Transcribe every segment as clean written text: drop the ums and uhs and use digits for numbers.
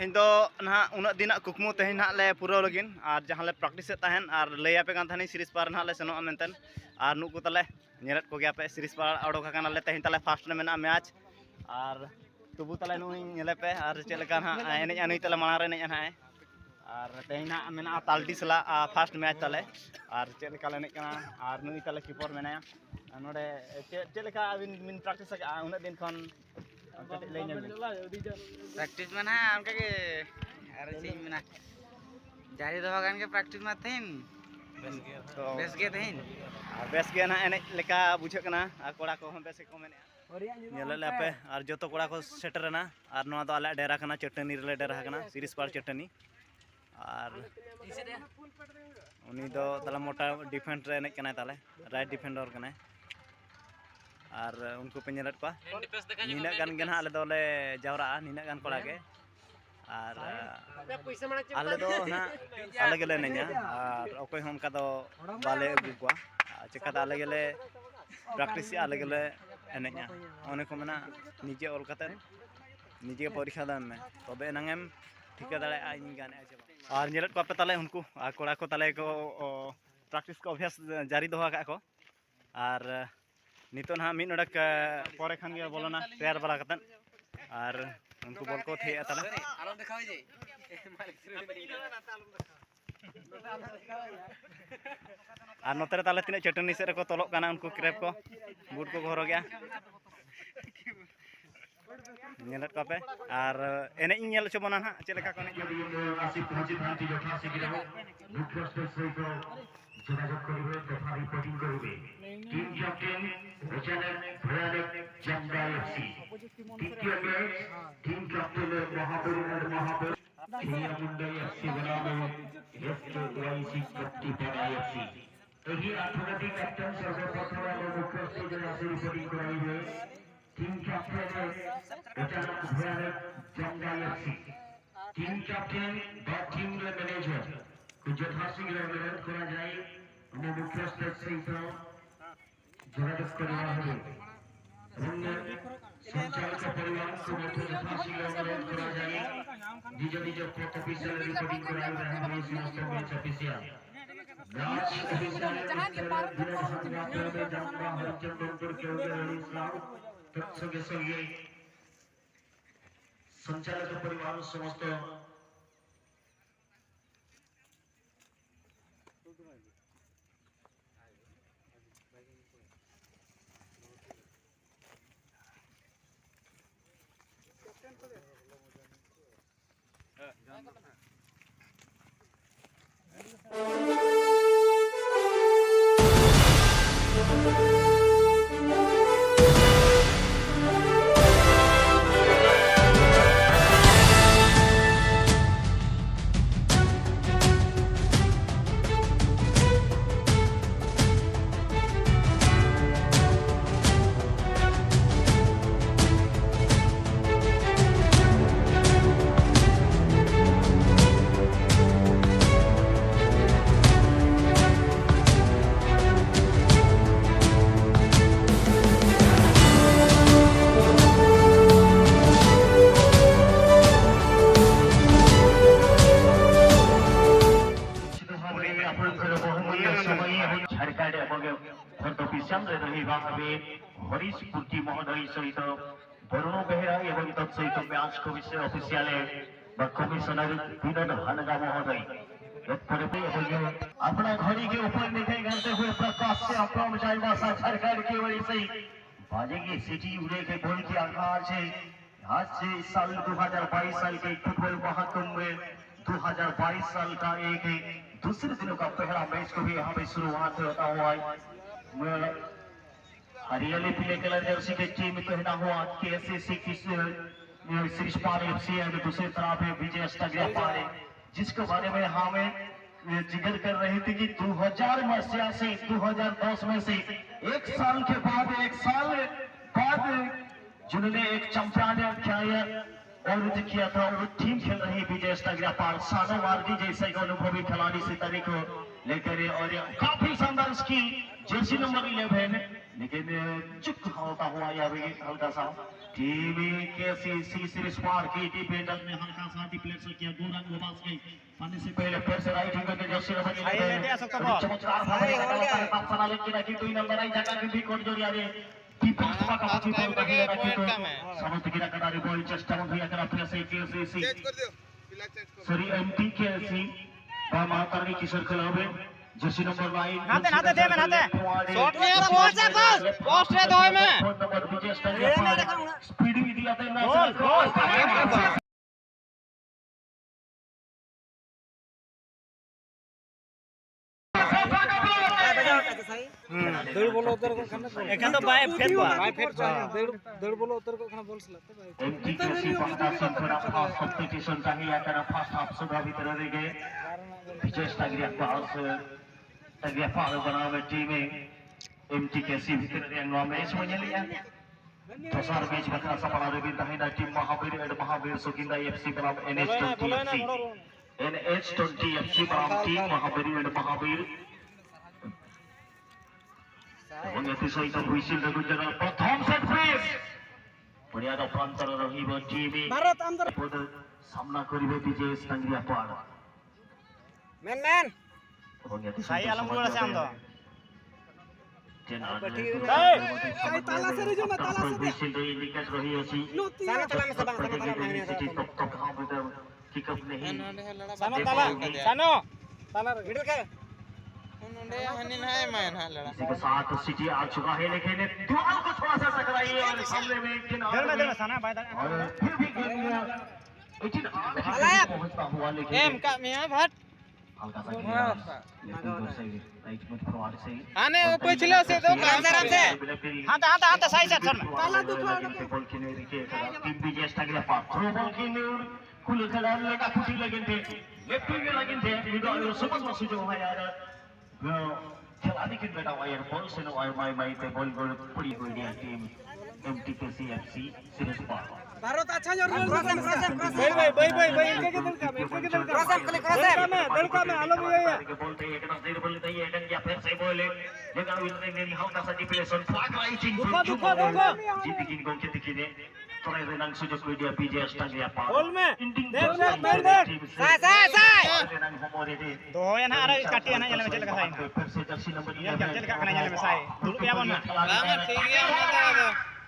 तेहें दो ना उना दिना कुकमु तेहें ना ले पुराव लगिन are जहां ले प्रैक्टिस तहन are लैया पे कान थानी सीरीज पार ना ले सेनोआ मेनतेन are नुकु तले नेलेद को गया पे सीरीज पार अडोक अकाना ले तेहें तले फास्ट रे मेना मैच are तुबु तले नुई नेले पे are चेद लेका ना एनेज नुई तले माना रे एनेज ना are तेहें ना मेना तालडी सला फास्ट मैच तले are चेद लेका ले एनेज कना are नुई तले कीपर मेनाया नोडे चेद लेका अबिन मिन प्रैक्टिस अका उना दिन खन प्रैक्टिस में ना उनका के अरे चीज में ना जारी दवा गान के प्रैक्टिस में थीन बेस गे थीन बेस गे ना एने लेका बुझे कना आ कोड़ा को हम बेस को मेने नेले ले पे are जतो कोड़ा को सेटरना are नोआ दो आले डेरा कना चटनी रे डेरा कना सीरीज पार चटनी are उनी दो तला मोटा डिफेंड रे एने कना ताले राइट डिफेंडर कना are उनको पे नेलेद कोआ निना गान गे ना आले दोले जावरा निना गान कोड़ा गे are आले दो ना आले गेले नेኛ are ओकोय हों उनका दो बाले अगु कोआ चेका आले गेले प्रैक्टिस आले गेले एनेኛ ओने को मेना निजे ऑल कते निजे परीक्षा दान में तबे एनांगेम ठिका दाड़े इन गाने are नेलेद को पे ताले उनको are कोड़ा को ताले को प्रैक्टिस को अभ्यास जारी दोहा का को are नितो ना मिद नोडक परे खान गे बोलना तैयार बाला कतन are उनको बोल को थे ताले आलम देखावे जे are नोते रे ताले तिना चटनी से रे को तोलक कना उनको क्रेप को बूट को हरोगया नेलेद को पे are एने नेल चो बना ना चेद लेका को एने आसी पहुंची थांती যথা শীঘ্র মুখ্য সহিত যোগাযোগ করবে তথা রিপোর্টিং করবে। টিম ক্যাপ্টেন অচানক ভয়ানক জামদা এফসি। দ্বিতীয় ম্যাচ টিম ক্যাপ্টেন মহাবীর মহাবীর মুন্ডাই এফসি বনাম এফকেওয়াইসি কপ্তিপাড়া এফসি। ଏହି ଆଠଟି କ୍ୟାପ୍ଟେନ୍ ସର୍ବପ୍ରଥମେ ଆମ ମୁଖ୍ୟ ଷ୍ଟେଜରେ ଆସି ରିପୋର୍ଟିଂ କରାଇବେ। ଟିମ୍ କ୍ୟାପ୍ଟେନ୍ ଅଚାନକ ଭୟାନକ ଜାମଦା ଏଫସି। টিম ক্যাপ্টেন বা টিম ম্যানেজর যথাশীঘ্র অনুরোধ করা যায় ଆମ ମୁଖ୍ୟ ଷ୍ଟେଜ ସହିତ ଯୋଗାଯୋଗ କରିବା ହେବ ଏବଂ ସଞ୍ଚାଳକ ପରିବାରକୁ ମଧ୍ୟ ଯଥାଶୀଘ୍ର ଅନୁରୋଧ କରାଯାଇ ନିଜ ନିଜ କୋର୍ଟ ଅଫିସିଆଲ ରିପୋର୍ଟିଂ କରାଇବା ହେବ। ସମସ୍ତ ମ୍ୟାଚ୍ ଅଫିସିଆଲ সঙ্গে সঙ্গে সঞ্চালক পরিবার সমস্ত হরিশ পুটি মহোদয় সহিত বরুণ বেহেরা এবং তৎসহিত ম্যাচ কমিশন অফিসিয়ালে বা কমিশনার বিনোদ हानगा महोदय। अपना घड़ी के ऊपर निकल करते हुए प्रकाश से अपना झारखंड की वजह से बाजेगी सिटी उड़े के बोल की आकार से आज से साल 2022 साल के फुटबॉल महाकुंभ में 2022 साल का एक दूसरे दिनों का पहला मैच को भी यहाँ पे शुरुआत होता हुआ हरियाली पीले कलर जर्सी के टीम पहना हुआ केएससी की श्रीपाल एफसी एंड दूसरी तरफ है विजय पारे, जिसके बारे में हमें जिक्र कर रहे थे कि 2000 से 2010 में से एक साल के बाद एक साल बाद जिन्होंने एक चैंपियन किया और किया था वो टीम खेल रही विजय पाल सानो मार्गी जैसे अनुभवी खिलाड़ी सितारे को लेकर और काफी शानदार की जर्सी नंबर 11 लेकिन चुप होता हुआ यह भी हल्का सा टीम केसीसी सीरीज पार की डिफेंडर ने हल्का सा डिफ्लेक्शन किया गोरंग वापस गई पानी से पहले फिर से राइट विंगर के जर्सी नंबर चमत्कार भावे पाँच लेकिन কিন্তু नंबर आई জায়গা কিন্তু কোট জড়িয়ে ডিফেন্স পাকাপাকি বল কিন্তু সমস্ত কিনা কাটারি বল চেষ্টা বন্ধু এখানে फिर से কেসিসি সরি এমটিকেসি বা মাতারানী কিশোর খেলা হবে जर्सी नंबर 9 नाते नाते दे में नाते शॉट नहीं है पोस्ट है पोस्ट पोस्ट है दो में नंबर विजय स्पीड भी दिया था गोल गोल दौड़ बोलो उधर को खाना एखान तो बाय फेट बा बाय फेट दौड़ दौड़ बोलो उधर को खाना बोल सलाते भाई एमटीकेसी पाहता संपूर्ण फास्ट कॉम्पिटिशन चाहिए करा फास्ट हाफ सुधा भीतर रे विजय टांगरिया पास टांगरिया पार बनावे टीम एमटीकेसी भीतर रे नॉमेश मनेलिया दोसर मैच बखरा सपना रे ताहिना team Mahavir and Mahavir Sukinda FC बनाम एनएच20 एफसी एनएच20 एफसी बनाम टीम महावीर एंड महावीर এবং এটি সহিত হুইসিল রঘুজনের প্রথম সেট পিস পড়িয়ার প্রান্তর রহিব টিম ভারত আন্দর সামনা করিবে বিজয় টাঙ্গিয়া পাড় ম্যান ম্যান এবং এটি সাই আলম গোল আছে আন্দ এই তালা সে রইজো না তালা সে হুইসিল রে ইন্ডিকেট রহি আছে সানা তালা মে সবাং সানা তালা সিটি টপ টপ হাম কিক আপ नहीं सानो ताला सानो ताला मिडल कर इसी के साथ सिटी आ चुका है लेकिन दीवार को थोड़ा सा टकराई और सामने में इधर में इधर में साना भाई और फिर भी गेंद 18 पहुंचता हुआ लेकिन एम का मियां भट हल्का सा लेकिन दूर से राइट मिड फॉरवर्ड से आने वो पिछले से तो आराम से हां हां हां साई सर सर ताला दुखा बॉल किने रिके टीम विजय टांगरिया पार थ्रो बॉल किने खुले खेला लगा खुटी लगिन थे लेफ्ट विंग लगिन थे मिडल सुमन सुजो है यार खेलाड़ी के बेटा वायर बॉल से नो my my पे बॉल गोल पड़ी हुई है टीम एमटीकेसी एफसी सीरीज पार भारत अच्छा जो रोल क्रॉस क्रॉस भाई भाई भाई भाई भाई इनके के दल का इनके के दल का क्रॉस खाली क्रॉस में दल का में आलो भैया के बोलते एक नजर बोलते ये डंग या फिर से बोले लेकिन विजय ने हल्का सा डिप्लेशन फ्लैग राइटिंग दुखो दुखो दुखो जीत की गोल के दिखने तोरे रंग सुजो कोई दिया बीजेएस टांगिया पार गोल में देख देख देख देख साई साई साई दो या ना आरे काटी ना चले में चल का साई फिर से जर्सी नंबर ये चल का ना चले में साई दुलु या बन बांगा ठीक है ना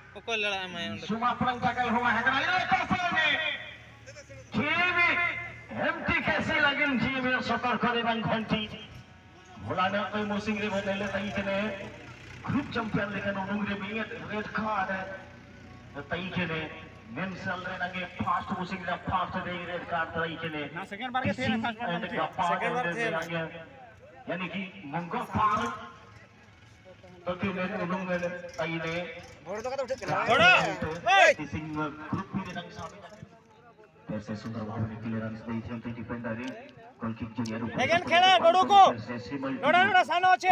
तो कोई लड़ा मैं सुमा परंग का हुआ है में टीम एमटीकेसी लगिन टीम सतर्क रे घंटी होलाना कोई मोसिंग रे बनेले तई केने ग्रुप चैंपियन लेकिन उनुंग रे रेड कार्ड तई केने मेन सेल रे नगे फास्ट मोसिंग रे फास्ट रे रेड कार्ड तई केने ना सेकंड बार के थे ना फर्स्ट बार सेकंड बार थे यानी कि मंगल पार तो के ने उनुंग ने तई ने भोर तो का उठे चला थोड़ा सिंह ग्रुप भी रंग सामने फिर से सुंदर भाव ने क्लियरेंस दी थी डिफेंडर रे गोल किक जरिया ऊपर एगेन खेला गोडू को गोडा गोडा सानो अछि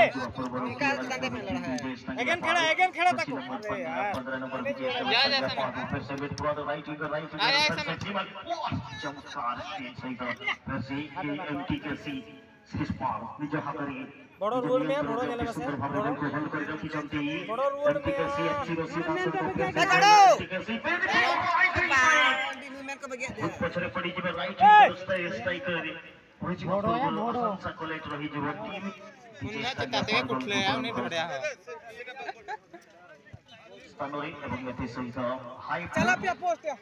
एगेन खेला ताको 15 नंबर विजय जा जा सानो फिर से मिड पूरा right winger right winger Shrimal चमत्कार सही था फिर से एमटीकेसी सीरीज पार निज हाथरे বড় রোল মে বড় গেলে বসে সুন্দর ভাবে গোল হোল্ড করে রাখিছেন বড় রোল মে এমটিকেসি এফসি রসি এমটিকেসি পছরে পড়ি যাবে রাইট স্ট্রাইকার বড় বড় সকলে রহি যাব টিম উন্না চিতাতে কুঠলে আউনি ধড়িয়া हो স্থানরে এবং এতে সহিত হাই चला पिया पोस्ट या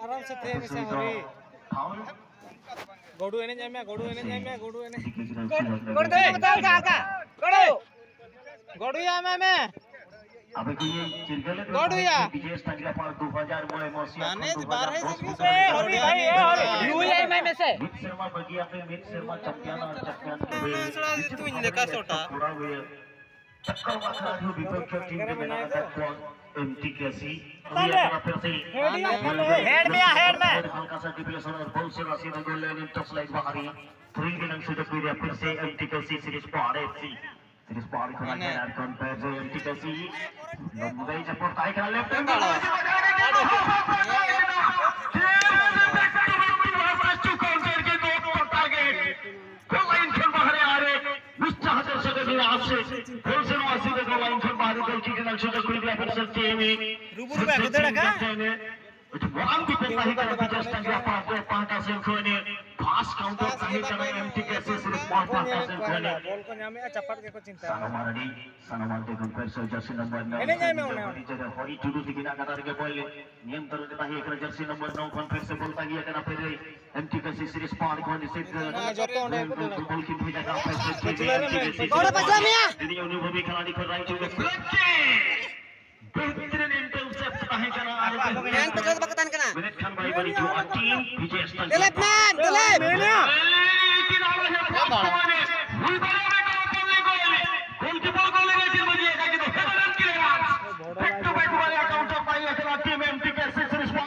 आराम से थे में से हरी ফাউল गोडू एने जाय में गोडू एने जाय में गोडू एने गोडू दे हल्का हल्का गोडू गोडू या में अबे की चिरगले गोडू या विजय टांगला पर 2000 मोए मोसिया माने बाहर है ए हरी भाई ए हरी you या में से मित शर्मा बगिया पे मित शर्मा चैंपियन और चैंपियन तू इन लेका सोटा थोड़ा हुए टक्कर वाला जो विपक्ष टीम के बना था एमटीकेसी हेड में हेड में हल्का सा डिप्लेशन और बॉल से राशि गोल लाइन टच लाइन बाहरी थ्री के रंग से फिर फिर से एमटीकेसी सीरीज पार एफसी सीरीज पार खड़ा है यार कौन पे से एमटीकेसी लंबे सपोर्ट आई खड़ा लेफ्ट में गोल लाइन खेल बाहर आ रे मुस्ताह दर्शक আসছে গোল সুযোগ করে দিয়া ফেলছে টিম রুবু রুবু আগে দাঁড়া কা बॉल को nyame chapat ke ko chinta jersey number 9 এনে nyame one Hari Tudu থেকে নাগাদারকে বল নিয়ন্ত্রণে তাহি এখানে জার্সি নম্বর 9 কোন ফেরসে বল তাহি এখানে ফেরে এমটিকেসি সিরিজ পার কোন সেট যত ওন্ডে কো বল কি ভেজা কা ফেরসে বড় পাজলা মিয়া তিনি অনুভবী খেলাড়ি কর রাইট বেহতরিন ইন্টারসেপ্ট তাহি কেন ম্যান পেছলে বাকতান কেনা মিনিট খান ভাই বাড়ি জুয়া টিম বিজয় স্থান দিলীপ ম্যান দিলীপ